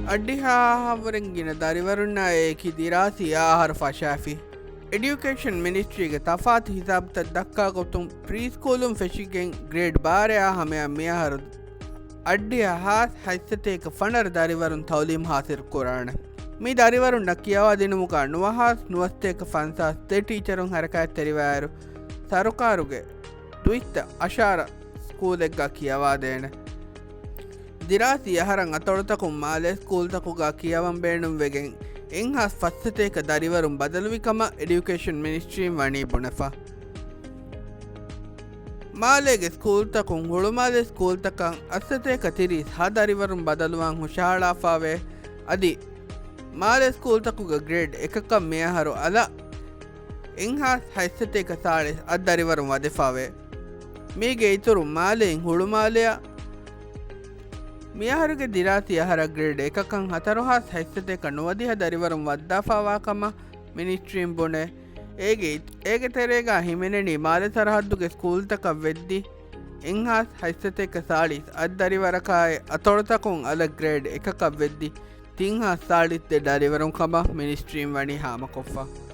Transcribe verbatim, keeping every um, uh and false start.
އަށްޑިހަ އަހަރުވެރިން ގިނަ ދަރިވަރުންނާ އެކި ދިރާސީ އަހަރު ފަށާފި. އެޑިއުކޭޝަން މިނިސްޓްރީގެ ތަފާތު ހިސާބުތައް ދައްކާ ގޮތުން، ޕްރީ ސްކޫލުން ފެށިގެން ގްރޭޑް ބާރައާ ހަމަޔަށް މިއަހަރު އަށްޑިހަ ހާސް ހަތްސަތޭކަ ފަނަރަ ދަރިވަރުން ތައުލީމް ހާސިލް ކުރާނެ. މި ދަރިވަރުންނަށް ކިޔަވާދިނުމުގަ ނުވަހާސް ނުވަސަތޭކަ ފަންސާސް ދެ ޓީޗަރުން ހަރަކާތްތެރިވާއިރު، ސަރުކާރުގެ ދުއިތައް އަށާރަ ސްކޫލެއްގަ ކިޔަވާދޭނެ. ދިރާސީ އަހަރަށް އަތޮޅުތަކުން މާލޭ ސްކޫލްތަކުގަ ކިޔަވަން ބޭނުންވެގެން އެއްހާސް ފަސްސަތޭކަ ދަރިވަރުން ބަދަލުވި ކަމަށް އެޑިއުކޭޝަން މިނިސްޓްރީން ވަނީ ބުނެފަ. މާލޭގެ ސްކޫލްތަކުން ހުޅުމާލެ ސްކޫލްތަކަށް އަށްސަތޭކަ ތިރީސް ހަ ދަރިވަރުން ބަދަލުވާން ހުށަހަޅާފަވޭ. އަދި މާލެ ސްކޫލްތަކުގަ ގްރޭޑް އެކަކަށް މިއަހަރު އަލަށް އެއްހާސް ހަތްސަތޭކަ ސާޅީސް އަށް ދަރިވަރުން ވަދެފަވޭ. މީގެ އިތުރުން މާލެއިން ހުޅުމާލެއަށް މިއަހަރުގެ ދިރާސީ އަހަރަށް ގްރޭޑް އެކަކަށް ހަތަރުހާސް ހަތްސަތޭކަ ނުވަދިހަ ދަރިވަރުން ވައްދާފަވާ ކަމަށް މިނިސްޓްރީން ބުނޭ. އޭގެ އިތު-، އޭގެ ތެރޭގަ ހިމެނެނީ މާލެ ސަރަހައްދުގެ ސްކޫލްތަކަށް ވެއްދި އެއްހާސް ހަތްސަތޭކަ ސާޅީސް އަށް ދަރިވަރަކާއި އަތޮޅުތަކުން އަލަށް ގްރޭޑް އެކަކަށް ވެއްދި ތިންހާސް ސާޅީސް ދެ ދަރިވަރުން ކަމަށް މިނިސްޓްރީން ވަނީ ހާމަކޮށްފަ.